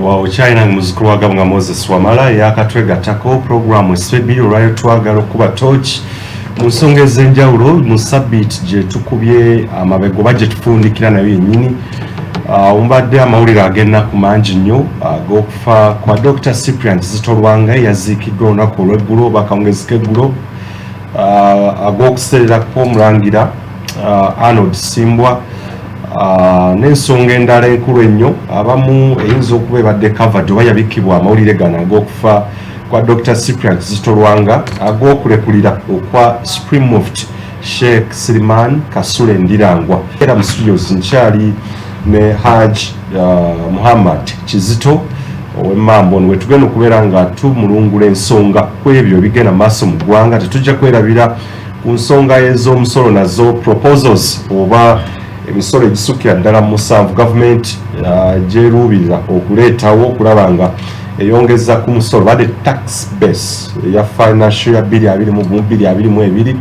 Okyalina muzukulu wa Gabunga Moses Wamala eyakatwegattako puroguramu esebiri. Olwayo twagala okuba torch mu nsonga ez'enjawulo mu sabbiiti gye tukubye amabega oba gye tufundikira nayo yennyini. Omubadde amawulire ag'ennaku mangi nnyo ag'okufa kwa Dr Cyprian Kizito Lwanga, eyaziikiddwa olunaku olw'eggulo oba akawungezi k'eggulo, ag'okuseerera kw'omulangira Arnold Simbwa, n'ensonga endala enkulu ennyo abamu eyinza okuba ebadde covered oba yabikkibwa amawulire gano ag'okufa kwa Dr Cyprian Kizito Lwanga, ag'okulekulira okwa Supreme Mufti Sheikh Siliman Kasule Ndirangwa. Era mu studios nkyali ne Haj Muhammad Kizito ow'Emmambo, ono wetugenda okubeera nga tumulungula ensonga ku ebyo ebigenda maaso mu ggwanga. Tetujja kwerabira ku nsonga ez'omusolo, nazo proposals oba emisolo egisukira ddala mu 7 gavumenti gyeruubirira okuleetawo okulaba nga eyongeza ku musolo badde tax base eya financial ya 2021 2022,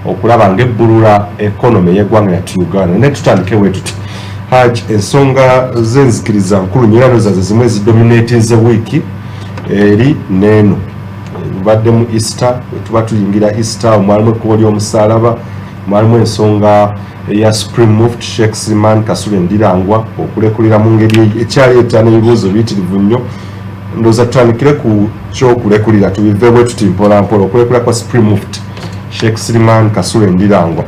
okulaba nga ebbulula economy ey'eggwanga yattu Uganda. Naye tutandike bwe tuti, Haj, ensonga z'enzikiriza nkulu nnyo, era nozaze zimu ezidominatinze wiiki eri neeno. Bubadde mu Easter, tuba tuyingira Easter, omwalimu ekkubo ly'omusaalaba, mwalimu ensonga eya Supreme Mufti Sheikh Siliman Kasule Ndirangwa okulekulira mu ngeri ekyaleeta n'ebibuuzo biyitirivu nnyo. Ndowooza tutandikire ku kyokulekulira, tubive bwe tuti mpola mpola. Okulekulira kwa Supreme Mufti Sheikh Siliman Kasule Ndirangwa,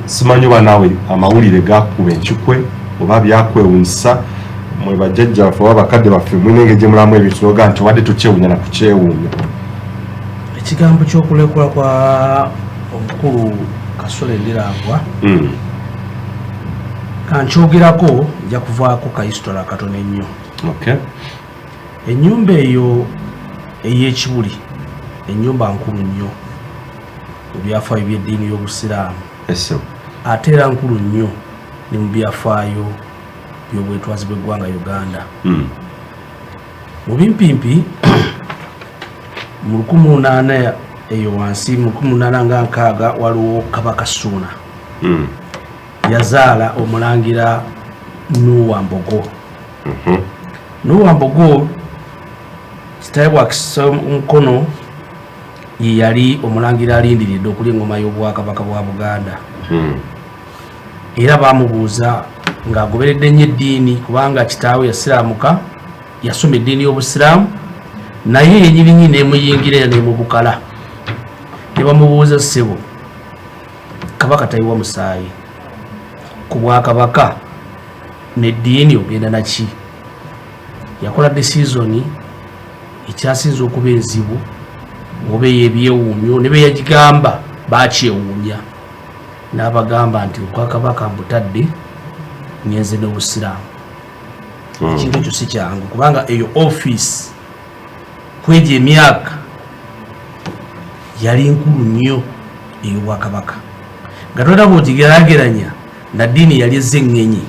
simanyi oba naawe amawulire gakuba enkikwe oba byakwewunyisa. Mwe bajjajjaffe oba bakadde baffe mulina engeri gye mulamu ebintu noga nti obadde tokyewuunya na kukyewuunya. Ekigambo ky'okulekula kwa omukulu Kasule Ndirangwa, kankyogerako, nja kuvaako ka history akatono ennyo. Ennyumba eyo ey'Ekibuli, ennyumba nkulu nnyo mu byafaayo by'eddiini y'Obusiraamu, ate era nkulu nnyo ne mu byafaayo by'obwetwazi bw'eggwanga Uganda. Mu bimpimpi mu 1800 eyo wansi, mu 1860, waliwo Kabaka Suuna. Yazaala omulangira Nuwa Mbogo. Nuwa Mbogo kitawe bwakisa omukono, ye yali omulangira alindiridde okulya engoma y'obwakabaka bwa Buganda. Era bamubuuza ng'agoberedde nnyo eddiini, kubanga kitaawe yasiraamuka, yasoma eddiini y'Obusiraamu, naye yenyininyini nemuyingira era nemubukala. Ne bamubuuza, "Ssebo kabaka, tayiwa musaayi ku bwakabaka neddiini, ogenda naki?" Yakola decision ekyasinza okuba enzibu oba eyebyewuunyo, ne beyagigamba bakyewuunya. N'abagamba nti, "Obwakabaka mbutadde, ngenze n'Obusiraamu." Ekintu ekyo si kyangu, kubanga eyo ofiisi kwegyo emyaka yali nkulu nnyo ey'obwakabaka, nga tolina bwogigerageranya na ddiini yali ezza eŋŋenyi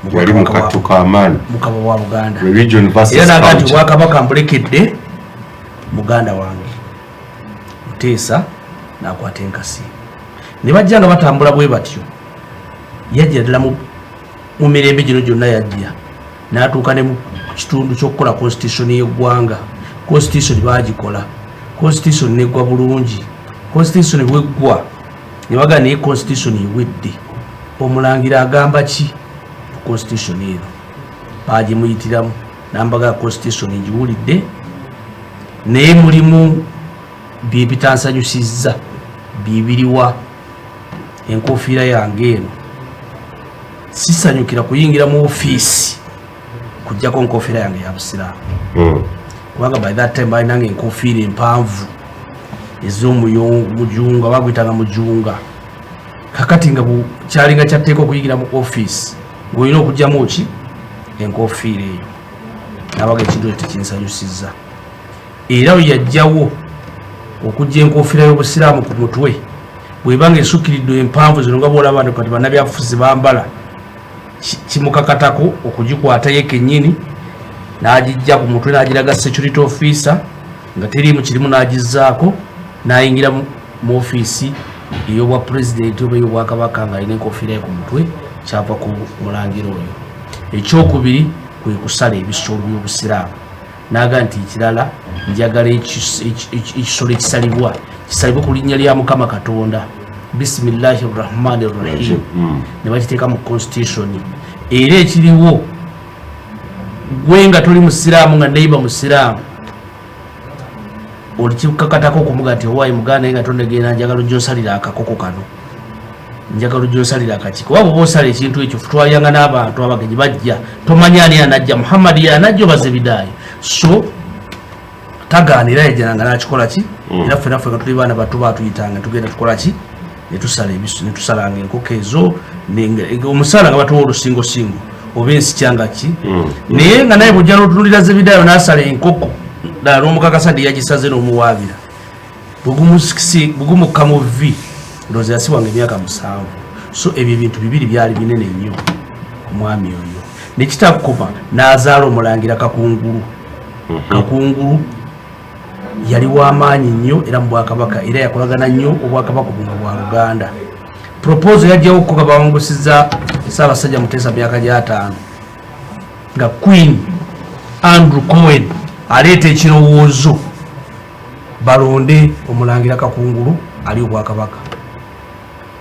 mu Yali bwakabaka mukattu k'amaanyi. Mukaba wa Buganda. Religion versus Era naga nti, culture. "Obwakabaka mbulekedde muganda wange Muteesa," nakwata enkasi ne bajja nga batambula bwe batyo. Yajja ddala mu mirembe gino gyonna, yajja n'atuuka ne mu kitundu ky'okukola constitution y'eggwanga. Constitution bagikola, constitution neggwa bulungi. Constitution bweggwa ne bagaa, naye constitution ewedde, omulangira agamba ki ku constitution eno? Bagimuyitiramu nambaga, "Constitution ngiwulidde, naye mulimu byebitansanyusizza. Bibiriwa? Enkofiira yange eno, sisanyukira kuyingira mu ofiisi kujjako nkofiira yange ya Busiraamu." Kubanga by that time balinanga enkofiira empanvu ez'omujunga, bagwyitanga mujunga. Kakati nga kyalinga kyatteeka okuyingira mu ofiisi ng'olina okugyamu ki enkofiira eyo. Nabaga, "Ekintu ekyo tekinsanyusizza." Era we yajjawo okujja enkofiira y'Obusiraamu ku mutwe, bwebanga esukkiridde empanvu zino nga bwolaba kati bannabyabufuzi bambala, kimukakatako okugikwata ye kennyini n'agijja ku mutwe, n'agiraga security officer nga teriimu kirimu, n'agizzaako, n'ayingira mu ofiisi ey'obwa pulezidenti oba ey'obwakabaka ng'alina enkofiira ye ku mutwe. Kyava ku mulangira oyo. Ekyokubiri, Kwe kusala ebisolo by'obusiraamu, naga nti ekirala njagala ekisolo ekisalibwa kisalibwe ku linnya lya Mukama Katonda, bisimillahi rahmani rahim. Ne bakiteeka mu constitution. Era ekiriwo, gwe nga toli musiraamu, nga neiba musiraamu, olikikakatako okumuga nti owaayi muganda, naye nga tonegenda, njagala ojja akakoko kano, njagala ojja osalira akakiko. Oba bwoba osala ekintu ekyo, tutwalyanga n'abantu, abagenyi bajja, tomanya ani anajja, Muhammadi yanajja oba Zebidaayo. So tagaana, era yajjananga nakikola ki. Era ffe naffe nga tuli baana bato, batuyitanga tugenda tukola ki, netusala ebisu, netusalanga enkoko ezo, omusaala nga batuwa olusingosingo oba ensikyanga ki. Naye nga naye bwojja notunulira Zebidaayo nasala enkoko ddala n'omukakasa nti yagisaze n'omuwaabira, bugumukka mu vi, ndowooza yasibwanga emyaka 7. So ebyo ebintu bibiri byali binene nnyo ku mwami oyo. Nekitakoma, n'azaala omulangira Kakungulu. Kakungulu yali w'amaanyi nnyo era mu bwakabaka, era yakolagana nnyo obwakabaka obunga bwa Luganda. Proposal yajjawo ko nga bawangusiza Ssaabasajja Muteesa myaka gy'ataano, nga Queen Andrew Cohen aleeta ekirowoozo balonde omulangira Kakungulu ali obwakabaka.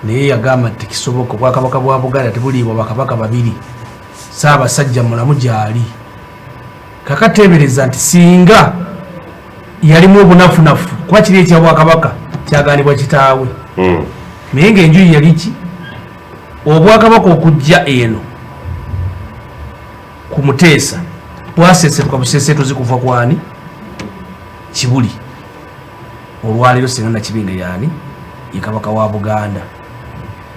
Naye yagamba nti tekisoboka, obwakabaka bwa Buganda tebuliibwa bakabaka babiri, Ssaabasajja mulamu gyali. Kakateebereza nti singa yalimu obunafunafu, kuba kiri ekyabwakabaka kyaganibwa kitaawe. Naye ngaenjuyi yali ki, obwakabaka okujja eno ku Muteesa bwasesetuka busesetuzi kuva kwani Kibuli. Olwaleero singa Nakibinge yaani ye kabaka wa Buganda.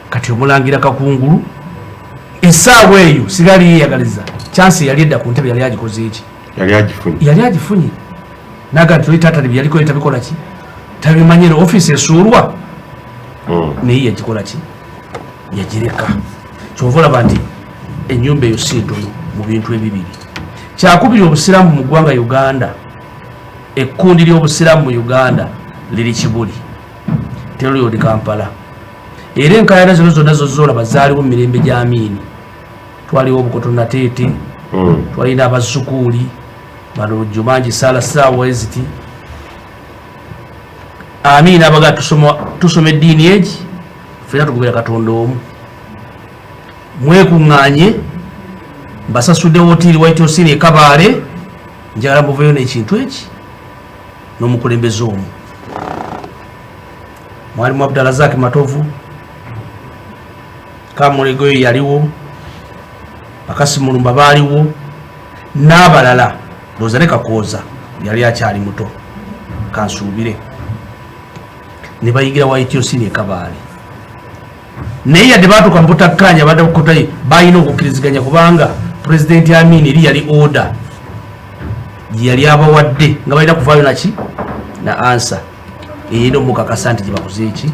Kati omulangira Kakungulu essaawa eyo sigali yeyagaliza chance yali edda ku ntebe, yali agikoze eki? Yali agifunye. Yali agifunye, naga nti oli taata byeyaliko ye tabikola ki, tabimanyi, era ofiisi esuulwa. Naye yagikola ki, yagireka. Kyova olaba nti ennyumba eyo si ntono mu bintu ebibiri. Kyakubiri, obusiraamu mu ggwanga Uganda, ekkundi ly'obusiraamu mu Uganda liri Kibuli, teriyodi Kampala. Era enkayana zino zonna zozolaba zaaliwo mu mirembe gya Amiini. Twaliwo obukoto nateete. Twalina abazukuuli bano Jumanji sala saawa eziti Amiini abaga tusoma eddiini egi, ffena tugobera Katonda omu, mwekuŋŋaanye, mbasasudde wotiiri White Osini ekabaale, njagala muveeyo n'ekintu eki n'omukulembeze omu. Mwalimu Abdalazaki Matovu, Kamulegoyo yaliwo, Bakasimulumba baaliwo n'abalala, ndowooza ne Kakooza yali akyali muto kansuubire. Ne bayigira White Osini ekabaale. Naye yadde baatuuka mu butakkaanya, badakutayi balina okukkiriziganya, kubanga Pulezidenti Amin eri yali order gye yali abawadde nga balina kuvaayo naki na answer erina omukakasa nti gyebakoze eki.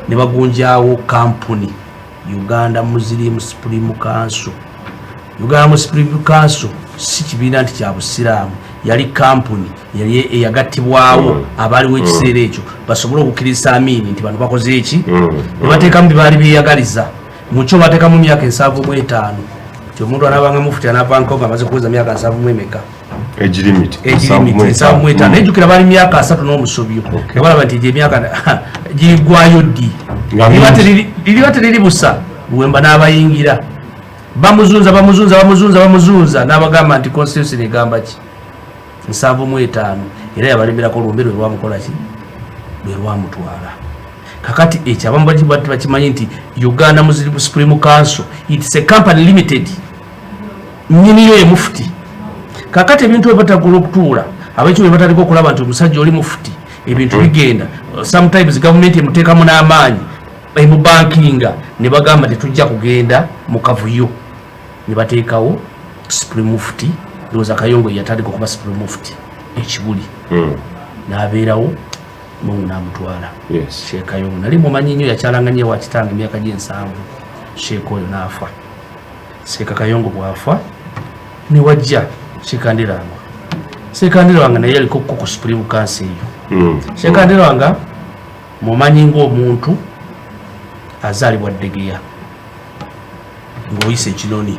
Ne bagunjawo kampuni Uganda Muslim Supreme Council. Uganda Muslim Council si kibiina nti kya busiraamu, yali kampuni yali eyagattibwawo abaaliwo ekiseera ekyo basobole okukkiriza Amiini nti bano bakoze eki. Ne bateekamu bye baali beeyagaliza. Mukyo bateekamu myaka 75, ti omuntu anaabanga mufuti anavanko nga amaze kuweza myaka nsanvu mu emeka. Age limit. Age limit 75. Nejjukira baali myaka 30 n'omusobyo, nga balaba nti egyo emyaka giriggwayo ddi? Nga Liriba mingi. Liriba teriri busa. Luwemba n'abayingira, bamuzunza, bamuzunza, bamuzunza, bamuzunza, n'abagamba nti constitution egamba ki? 75. Era yabalemerako, olumbe lwe lwamukola ki, lwe lwamutwala. Kakati ekyo abamu bakimanyi nti Uganda Muslim Supreme Council, it's a company limited, nyiniyo ye mufuti. Kakati ebintu bwe batagula okutuula, abekyo bwe batandika okulaba nti omusajja oli mufuti, ebintu bigenda. Sometimes gavumenti emuteekamu n'amaanyi, emubankinga, ne bagamba tetujja kugenda mu kavuyo, ne bateekawo supreme mufti. Ndowooza Kayongo yatandika okuba supreme mufti ekibuli. N'abeerawo, Mungu n'amutwala. Sheikh Kayongo nali mumanyi nnyo, yakyalanga nnyo ewa kitange emyaka gy'ensanvu. Sheikh oyo n'afa. Sheikh Kayongo bw'afa, ne wajja Sheikh Ndirangwa. Sheikh Ndirangwa naye yaliko ku supreme council eyo. Sheikh Ndirangwa mumanyi ng'omuntu azaalibwa Ddegeya, ng'oyisa ekinoni.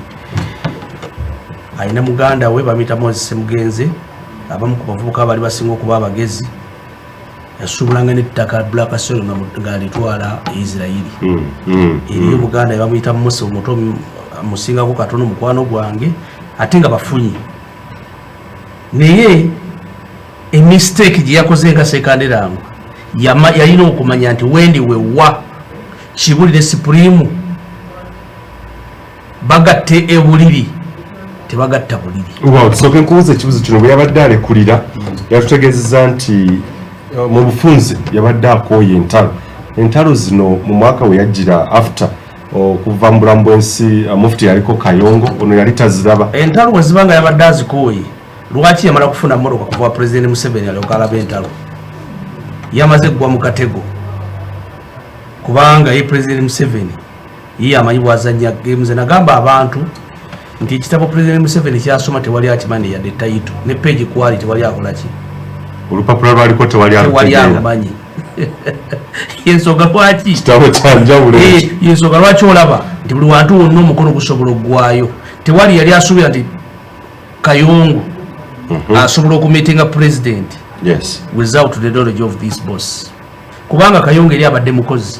Alina muganda we bamuyita Moses Semugenze, abamu ku bavubuka bali basinga okuba abagezi. Yasuubulanga n'ettaka black soil ng'alitwala e Isirayiri. Eriyo muganda we bamuyita Musa omuto, musingako katono, mukwano gwange, ate nga bafunyi. Naye emistake gye yakoze nga Ssekanderangwa, yalina okumanya nti wendi wewa Kibuli ne Supreme bagatte ebuliri, tebagatta buliri. Wow, tusooke nkubuuza ekibuzo kino. Bwe yabadde alekulira, yatutegeezeza nti mu bufunze yabadde akooye entalo. Entalo zino mu mwaka we yajjira after okuva mu bulamu bw'ensi, mufti yaliko Kayongo, ono yali taziraba? Entalo bwe ziba nga yabadde azikooye, lwaki yamala kufuna mmotoka kuva wa Pulezidenti Museveni alyoka alaba entalo? Yamaze kugwa mu katego, kubanga ye Pulezidenti Museveni ye amanyi bwazanya games. Nagamba abantu nti ekitabo Pulezidenti Museveni kyasoma tewali akimanyi, yadde title ne page kwali tewali akolaki. Olupapula lwaliko tewali tewali alutegeera. Alumanyi. Yensonga lwaki Kitabo kyanjawulo. Yensonga lwaki olaba nti buli wantu wonna omukono gusobola oggwayo. Tewali yali asuubira nti Kayongo asobola okumeetinga president without the knowledge of this boss, kubanga Kayongo eri abadde mukozi,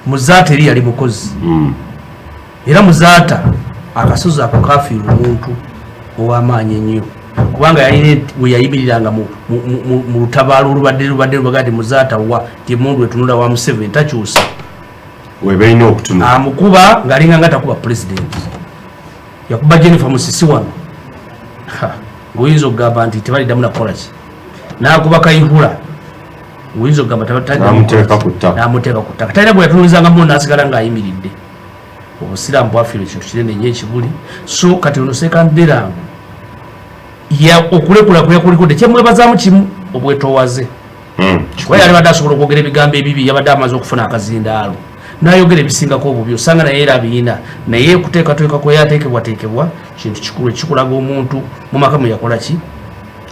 Muzaata eri yali mukozi. Era Muzaata akasozi ako kafiirwa omuntu ow'amaanyi ennyo, kubanga yalina we yayimiriranga mu lutabaalo olubadde lubadde lubaga nti Muzaata wa ti emundu etunula wa Museveni takyusa. Webeerina okutunula. Amukuba ng'alinga nga takuba pulezidenti. Yakuba Jennifer Musisi wano. Ha, ng'oyinza okugamba nti tebaliddamu nakukola ki. N'akuba Kayihura, ng'oyinza okugamba taliddamu N'amuteeka kukola ki. ku ttaka. N'amuteeka ku ttaka, talina gwe yatunuulizangamu n'asigala ng'ayimiridde. Obusiraamu bwafiirwa ekintu kinene nnyo ekibuli. So kati ono Sekanderango okulekula kwe yakulikudde, kyemwebazaamu kimu, obwetoowaze. Kuba yali badde asobola okwogera ebigambo ebibi, yabadde amaze okufuna akazindaalo n'ayogera ebisingako obubi, osanga naye era abiyina. Naye okuteekateeka kwe yateekebwateekebwa kintu kikulu ekikulaga omuntu mu maka mwe yakola ki.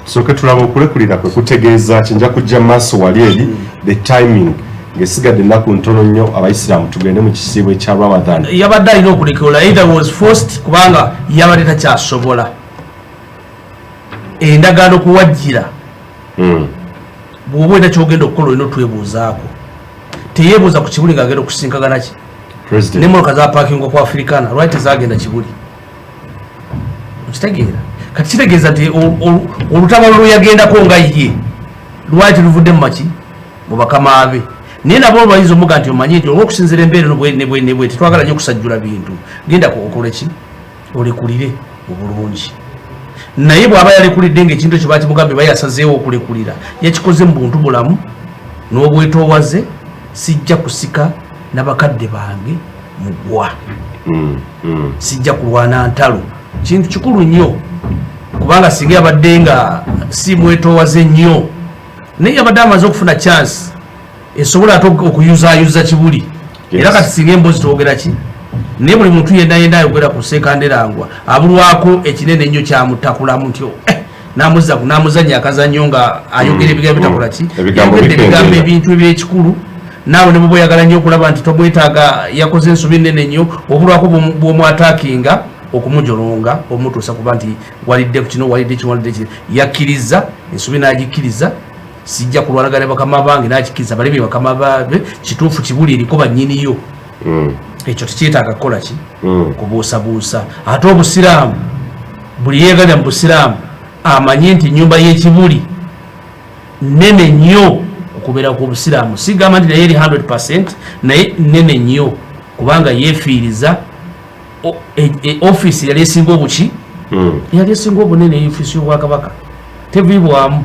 Tusooke tulaba okulekulira kwe kutegeeza ki. Nja kujja mu maaso wali eri the timing, ng'esigadde ennaku ntono nnyo abayisiraamu tugende mu kisiibo ekya Ramadan. Yabadde alina okulekula, either was forced, kubanga yabadde takyasobola endagaano kuwajjira. Bw'oba olina kyogenda okukola, olina otwebuuzaako. Teyeebuuza ku Kibuli ng'agenda okusinkagana ki? President. Nemmotoka zapakingwa ku Africana, lwaki tezagenda Kibuli? Okitegeera? Kati kitegeeza nti olutabalo lwe yagendako nga ye lwaki luvudde mu maki mu bakama be. Naye nabo bayinza omuga nti omanyi nti olw'okusinziira embeera eno bwe ne bwe ne bwe, tetwagala nnyo okusajjula bintu, genda okole ki, olekulire mu bulungi. Naye bw'aba yalekulidde ng'ekintu ekyo bakimugambye, ba yasazeewo okulekulira, yakikoze mu buntu bulamu n'obwetoowaze. Sijja kusika n'abakadde bange mugwa. Sijja kulwana ntalo. Kintu kikulu nnyo, kubanga singa yabadde nga si mwetoowaze nnyo, naye yabadde amaze okufuna chance esobola ate okuyuzaayuza Kibuli. Era kati singa emboozi twogera ki, naye buli muntu yenna yenna ayogera ku Sekanderangwa abulwako ekinene ennyo kyamutakulamu nti namuzza namuzanya akazannyo nga ayogera ebigambo bitakola ki. Ebigambo Yayogedde ebigambo bikendeera. ebintu ebyekikulu. Naawe ne bwoba oyagala nnyo okulaba nti tomwetaaga, yakoze ensobi nnene nnyo, obulwako bw'omwataakinga okumujolonga omutuusa kuba nti walidde ku kino, walidde kino, walidde kino. Yakkiriza ensobi n'agikkiriza, sijja kulwanagana bakama bange, n'akikkiriza bali be bakama babe. Kituufu, Kibuli eriko bannyiniyo. Ekyo tekyetaaga kukola ki? Kubuusabuusa. Ate obusiraamu, buli yeegalira mu busiraamu amanye nti ennyumba y'ekibuli nene nnyo okubeera ku busiraamu. Sigamba nti naye eri 100, naye nene nnyo, kubanga yeefiiriza ofiisi yali esinga obuki, yali esinga obunene, ofiisi y'obwakabaka teviibwamu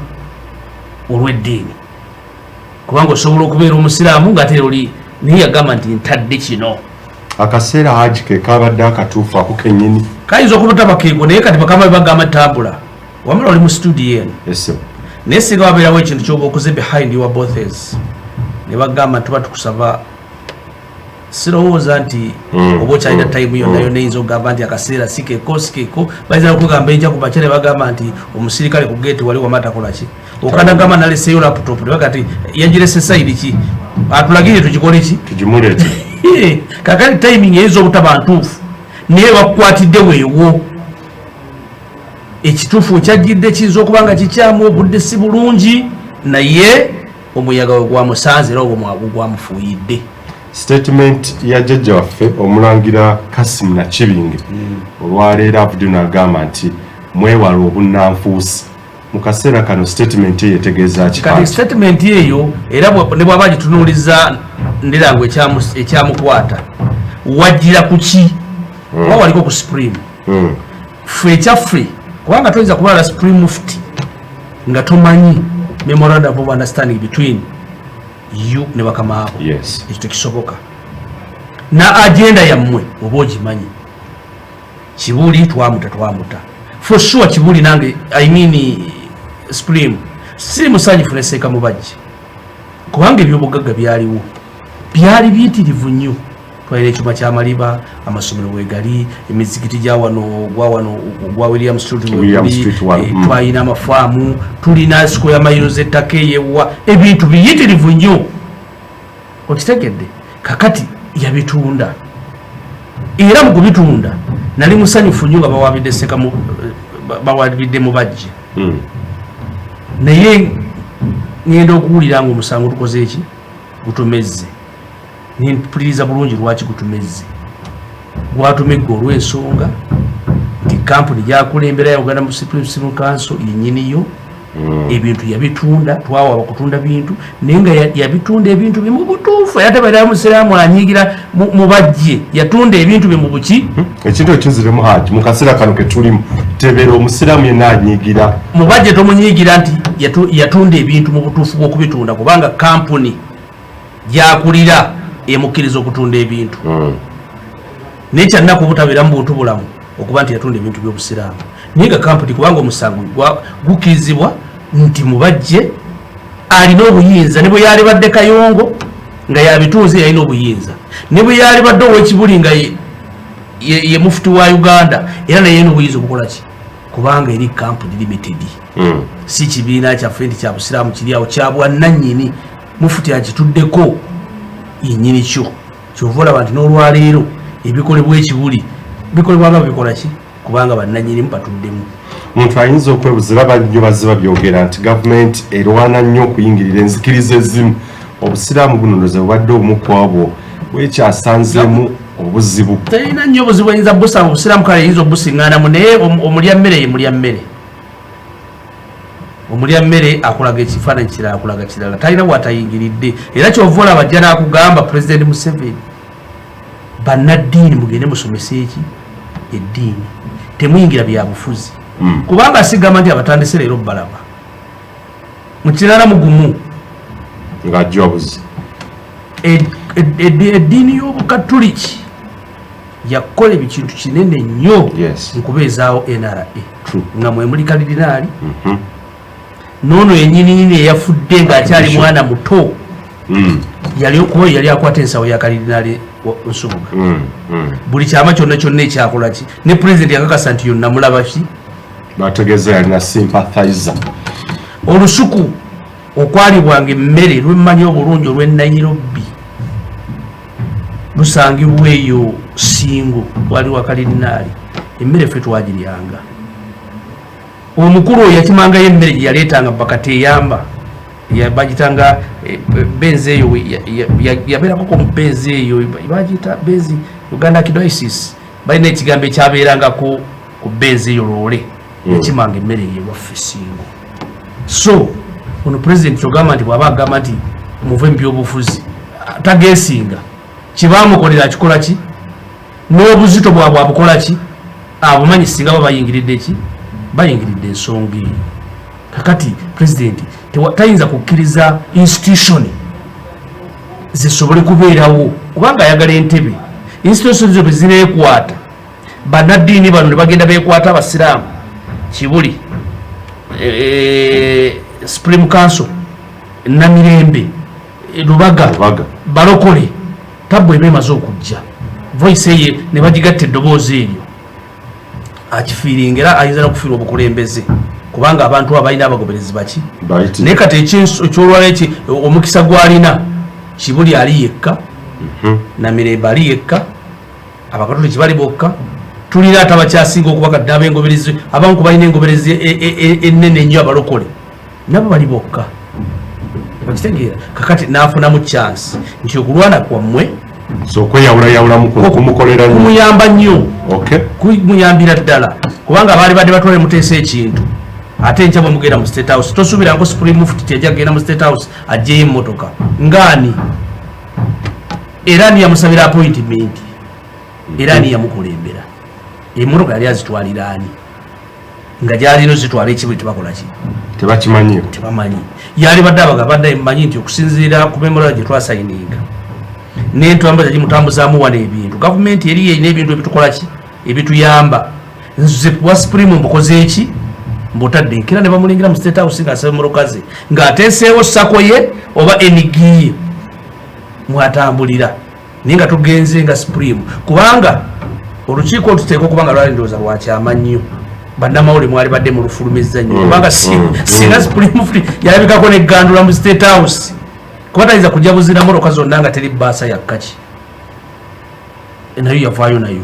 olw'eddiini, kubanga osobola okubeera omusiraamu nga ate oli. Naye yagamba nti ntadde kino. Akaseera Haji ke kabadde akatuufu ako kennyini? Kayinza okuba tabakeego, naye kati bakama be bagamba tambula wamala oli mu studio eno. Ese. Naye singa wabeerawo ekintu kyoba okoze behind your bosses ne bagamba tuba tukusaba, sirowooza nti oba okyalina time yonna yonna eyinza okugamba nti akaseera si keko, si keko. Bayinza okugamba enkya ku makya ne bagamba nti omusirikale ku geeti wali wama takola ki, okanagamba naleseeyo laptop, ne baga nti yagirese side ki, atulagire tugikole ki. Tugimuleete. Kakati timing eyinza obutaba ntuufu, Naye bakukwatidde weewo. Ekituufu kyajjidde kiyinza okuba nga kikyamu, obudde si bulungi, naye omuyaga we gwamusanze era ogwo gwamufuuyidde. Statement ya jjajja waffe Omulangira Kasimu Nakibinge olwaleero avuddeyo n'agamba nti mwewale obunnanfuusi mu kaseera kano. Statement eyo etegeeza ki? Kati statement eyo era ne bw'aba agitunuuliza ndirango ekyamukwata wajjira ku ki oba waliko ku Supreme. Ffe ekyaffe, kubanga toyinza kubala Supreme Mufti nga tomanyi memorandum of understanding between you ne bakamaabo. Ekyo tekisoboka. Na agenda yammwe oba ogimanyi. Kibuli twamuta, twamuta for sure. Kibuli nange, I mean Supreme, si musanyufu ne Seeka Mubajje, kubanga ebyobugagga byaliwo byali biyitirivu nnyo. Twalina ekyuma kyamaliba, amasomero wegali, emizikiti gyawano gwawano gwa William Street William weguli, Street wano, twalina amafaamu, tulina square miles ettaka eyewa, ebintu biyitirivu nnyo, okitegedde? Kakati yabitunda, era mu kubitunda nali musanyufu nnyo nga bawabidde Seka bawabidde Mubajje. Naye ngenda okuwulira nga omusango tukoze eki, gutumezze. Nempuliriza bulungi lwaki gutumezze. Gwatumegga olw'ensonga nti kampuni gyakulembera ya Uganda Muslim Council yennyiniyo. Ebintu yabitunda, twawaba kutunda bintu, naye nga yabitunda ebintu bye mu butuufu, era tebeera musiraamu anyigira Mubajje yatunda ebintu bye mu buki. Ekintu ekiziremu, Haji, mu kaseera kano ketulimu tebeera omusiraamu yenna anyigira. Mubajje tomunyiigira nti yatunda ebintu mu butuufu bw'okubitunda, kubanga kampuni gyakulira emukkiriza okutunda ebintu. Naye kyannaku obutabeera mu buntu bulamu okuba nti yatunda ebintu by'obusiraamu, naye nga kampuni, kubanga omusango gukkirizibwa nti Mubajje alina obuyinza. Ne bwe yalibadde Kayongo nga yabitunze, yalina obuyinza. Ne bwe yalibadde ow'Ekibuli nga ye mufuti wa Uganda, era naye yalina obuyinza obukola ki, kubanga eri kampuni limited. Si kibiina kyaffe nti kya busiraamu kiri awo kya bwannannyini, mufuti akituddeko yennyini kyo. Kyova olaba nti n'olwaleero ebikolebwa Ekibuli bikolebwa nga bikola ki, kubanga bannannyinimu batuddemu. Omuntu ayinza okwebuza, era bannyo bazze babyogera nti gavumenti erwana nnyo okuyingirira enzikiriza ezimu. Obusiraamu buno ndoza bubadde obumu ku abwo bwekyasanzeemu obuzibu. Terina nnyo obuzibu eyinza busanga obusiraamu, kale eyinza obusiŋŋaanamu, naye omulya mmere ye mulya mmere. Omulya mmere akulaga ekifaananyi kirala, akulaga kirala, talina bwatayingiridde. Era kyova olaba ajja n'akugamba, Pulezidenti Museveni, bannaddiini mugende musomese eki eddiini, temuyingira byabufuzi. Kubanga sigamba nti abatandise leero balaba mu kirala mugumu ng'ajja obuzi. Eddiini y'Obukatuliki yakola ekintu kinene nnyo nkubeezaawo NRA, nga mwe muli kalidinaali noono yenyininyini eyafudde ng'akyali mwana muto. Yali kuba yali akwata ensawo ya Kalidinaali Nsubuga. Buli kyama kyonna kyonna ekyakola ki, ne Pulezidenti yakakasa nti yonna mulaba ki. Bategeeza yalina sympathizer. Olusuku okwalibwanga emmere lwemmanyi obulungi olw'e Nairobi lusangibwa eyo Singo, wali wa kalidinaali. Emmere ffe twagiryanga. Omukulu oyo yakimangayo emmere gye yaleetanga bakateyamba, bagitanga benzi eyo yabeerako mu benzi eyo, bagiyita benzi Uganda Archdiocese, balina ekigambo ekyabeerangako ku benzi eyo loole. Yakimanga emmere eyo ewaffe Singo. So ono Pulezidenti kyogamba nti bw'aba agamba nti muve mu byobufuzi, tageesinga kyebamukolera, akikola ki n'obuzito bwabwe abukola ki, abumanyi singa ba bayingiridde ki, bayingiridde ensonga eyo. Kakati Pulezidenti tayinza kukkiriza institution zisobole kubeerawo, kubanga ayagala entebe. Institution zo bwe zineekwata, bannaddiini bano ne bagenda beekwata abasiraamu, Kibuli, Supreme Council, Namirembe, Lubaga, Lubaga. Balokole, tabbu eba emaze okujja, voice eye ne bagigatta eddoboozi eryo, akifiiringa, era ayinza nokufiirwa obukulembeze, kubanga abantu abo balina abagoberezi baki. Bayitirivu. Naye kati ekyolwala eki, omukisa gwalina, Kibuli ali yekka, Namirembe ali yekka, Abakatoliki bali bokka. Tulina ate abakyasinga okuba kadde ab'engoberezi, abamu ku balina engoberezi ennene ennyo, abalokole, nabo bali bokka. Okitegeera? Kakati n'afunamu chance nti okulwana kwammwe So okweyawulayawulamu kumukolera nnyo. Kumuyamba nnyo. Kumuyambira ddala, kubanga baali badde batwale Muteesa ekintu, ate enkya bwe mugenda mu State House, tosuubira nko Supreme Mufti tiyajja kugenda mu State House aggyeyo emmotoka ngaani? Era ani yamusabira appointment? Era ani yamukulembera? Emmotoka yali azitwalira ani nga gyalina ozitwala? Ekibuli tebakola ki? Tebakimanyiiko. Tebamanyi. Yali badde abagamba, mmanyi nti okusinziira ku memorandum gye twasayininga n'entambula gimutambuzaamu wano ebintu, gavumenti eri erina ebintu ebitukola ki, ebituyamba. Nze wa Supreme mbukoze eki, mbutadde nkera ne bamulingira mu State House ng'asaba emmotoka ze, ng'ateeseewo SACCO ye oba NGO mwatambulira, naye nga tugenze nga Supreme, kubanga olukiiko olututeeka okuba nga lwali ndowooza lwakyama nnyo, bannamawulire mwali badde mulufulumizza nnyo, kubanga singa Supreme Mufti yalabikako negandula mu State House, kuba tayinza kujja buzira motoka zonna nga teri baasa yakkaki, nayo yavaayo nayo.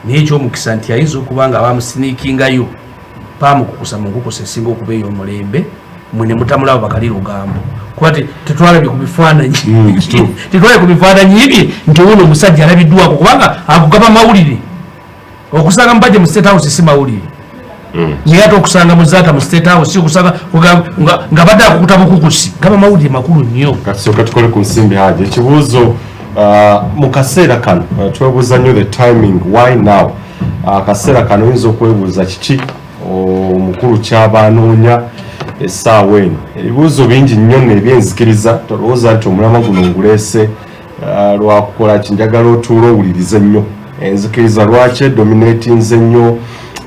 Naye ekyomukisa nti ayinza okuba nga bamusiniikingayo, bamukukusa mu nkukusa esinga okuba ey'omulembe, mwe ne mutamulaba bakali lugambo, kuba tetwalabye ku bifaananyi. Tetwalabye ku bifaananyi bye nti wuno omusajja alabiddwako, kubanga agugaba mawulire. Okusanga mubajje mu State House si mawulire, naye ate okusanga Muzaata mu State House, okusanga nga badde akukuta bukukusi, gaba mawulire makulu nnyo. Katusooke tukole ku nsimbi. Haji, ekibuuzo, mu kaseera kano, twebuuza nnyo the timing, why now? Akaseera kano oyinza okwebuuza kiki omukulu kyaba anoonya essaawa eno. Ebibuuzo bingi nnyo nno ebyenzikiriza. Tolowooza nti omulamwa guno nguleese lwakukola ki. Njagala otuule owulirize nnyo enzikiriza lwaki edominatinze nnyo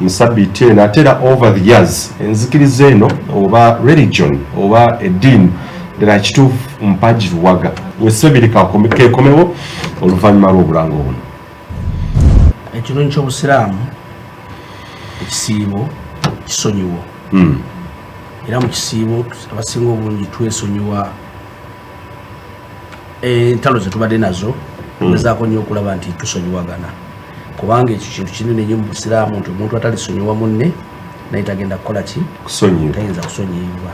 mu sabiiti eno. Ate era over the years enzikiriza eno oba religion oba eddiini ddala kituufu mpagi luwaga wesebiri kekomewo oluvannyuma lw'obulango buno. Ekirungi ky'obusiraamu, ekisiibo kisonyiwo. Era mu kisiibo abasinga obungi twesonyiwa entalo zetubadde nazo. Tugezaako nnyo okulaba nti tusonyiwagana, kubanga ekyo kintu kinene nnyo mu busiraamu, nti omuntu atalisonyiwa munne naye tagenda kukola ki? Kusonyiwa. Tayinza kusonyiyibwa.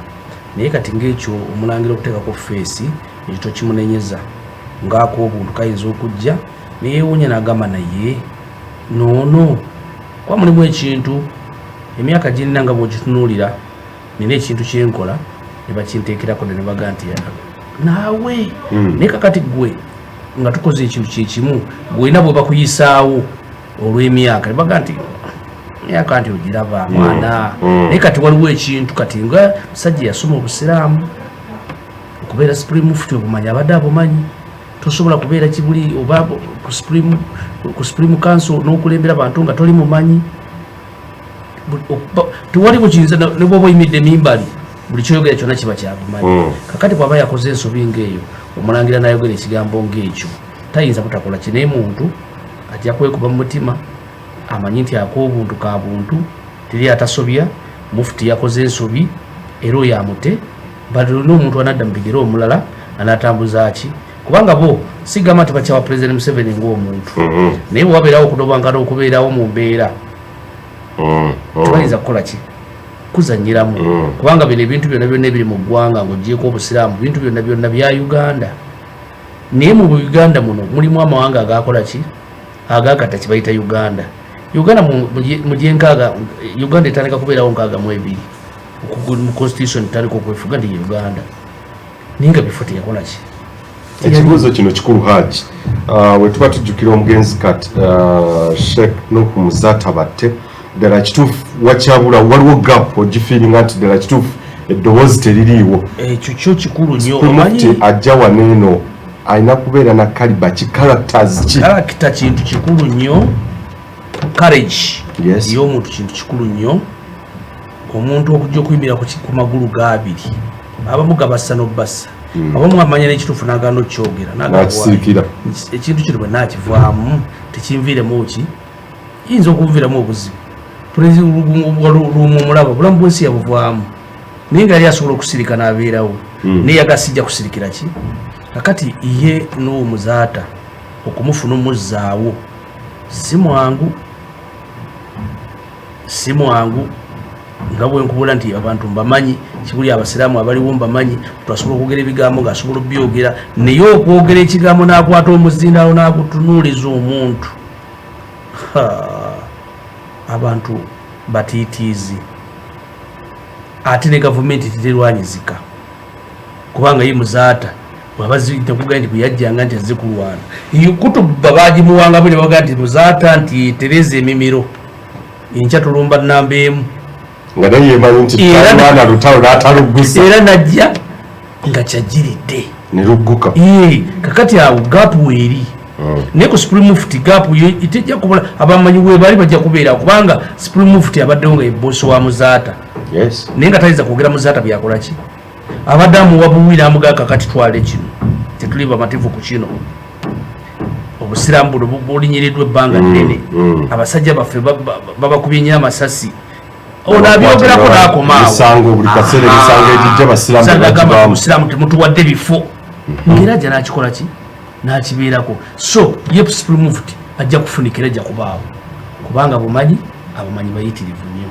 Naye kati ngaekyo omulangira okuteekako face, ekyo tokimunenyeza, ngaako obuntu kayinza okujja neyewuunya nagamba naye noono, kuba mulimu ekintu emyaka girina nga bwogitunuulira, nina ekintu kyenkola ne bakinteekerako ne baga nti naawe. Naye kakati gwe nga tukoze ekintu kyekimu, gwena bwe bakuyisaawo olw'emyaka ne baga nti myaka nti ogiraba mwana. Naye kati waliwo ekintu kati nga musajja yasoma obusiraamu, okubeera Supreme Mufti obumanyi abadde abumanyi. Tosobola kubeera kibuli oba ku Supreme Council n'okulembera abantu nga toli mumanyi. Tewali bukiyinza ne bwoba oyimidde mimbali, buli kyoyogera kyonna kiba kyabumanyi. Kakati bw'aba yakoze ensobi ng'eyo, omulangira n'ayogera ekigambo ng'ekyo, tayinza butakola ki, naye muntu ajja kwekuba mu mutima amanyi nti ak'obuntu ka buntu, teri atasobya. Mufuti yakoze ensobi era oyo amute balina omuntu anadda mu bigere omulala anatambuza ki, kubanga bo sigamba nti bakyawa President Museveni ng'omuntu, naye bwe wabeerawo okudobankana okubeerawo mu mbeera, tebayinza kukola ki, kuzanyiramu, kubanga bino ebintu byonna byonna ebiri mu ggwanga ng'ogyeko obusiraamu, bintu byonna byonna bya Uganda. Naye mu Uganda muno mulimu amawanga agakola ki, agagatta kibayita Uganda. Uganda mu gyenkaaga, Uganda etandika kubeerawo 62 mu constitution, etandika okwefuga nti ye Uganda, naye nga bifo teyakola ki. Ekibuuzo kino kikulu, Haji. We tuba tujjukira omugenzi kati Sheikh Nuhu Muzaata Batte, ddala kituufu wakyabula, waliwo gap ogifiiringa nti ddala kituufu eddoboozi teririiwo? Ekyo kyo kikulu nnyo. Mufti ajja wano eno alina kubeera na caliber ki, characters ki? Character kintu kikulu nnyo, courage y'omuntu kintu kikulu nnyo. Omuntu okujja okuyimirira ku magulu gaabiri, abamu gabassa n'obbassa, abamu amanya n'ekituufu n'agaana okukyogera. N'akisiikira. Ekintu kino bwe naakivaamu tekinviiremu ki, yinza okunviiramu obuzibu. Lumu omulaba obulamu bwensi yabuvaamu, naye nga yali asobola okusirika n'abeerawo, naye yaga sijja kusirikira ki. Kakati ye n'owo Muzaata okumufuna omuzzaawo si mwangu. Si mwangu nga bwenkubula nti abantu mbamanyi, kibuli abasiraamu abaliwo mbamanyi, twasobola okwogera ebigambo ngaasobola obyogera, naye okwogera ekigambo n'akwata omuzindalo n'agutunuuliza omuntu, abantu batiitiizi. Ate ne gavumenti teterwanyizika, kubanga ye Muzaata bwabazikugaa nti bweyajjanga nti azze kulwana, kutuba bagimuwangamu ne bagaa nti Muzaata nti tereza emimiro, enkya tulumba namba emu. Nga naye yemanyi nti talwana lutalo n'ataluggusa. Era najja nga kyajiridde. Ne lugguka. Kakati awo gap weeri. Naye ku Supreme Mufti gap tejja kubula, abamanyi webali bajja kubeera, kubanga Supreme Mufti abaddewo nga ye boss wa Muzaata. Naye nga tayinza kwogera Muzaata byakolaki, abadde amuwa buwi n'amugaa, kakati twale kino, tetuli bamativu ku kino, obusiraamu buno bulinyiriddwa ebbanga ddene. Abasajja baffe babakubye nnyo amasasi. Ono abyogerako n'akomaawo. Emisango, buli kaseera emisango egijja basiraamu Agamba bagibaamu. Obusiraamu temutuwadde bifo, ngera ajja n'akikola ki, n'akibeerako. So ye Supreme Mufti ajja kufunikira, ajja kubaawo, kubanga bumanyi, abamanyi bayitirivu nnyo.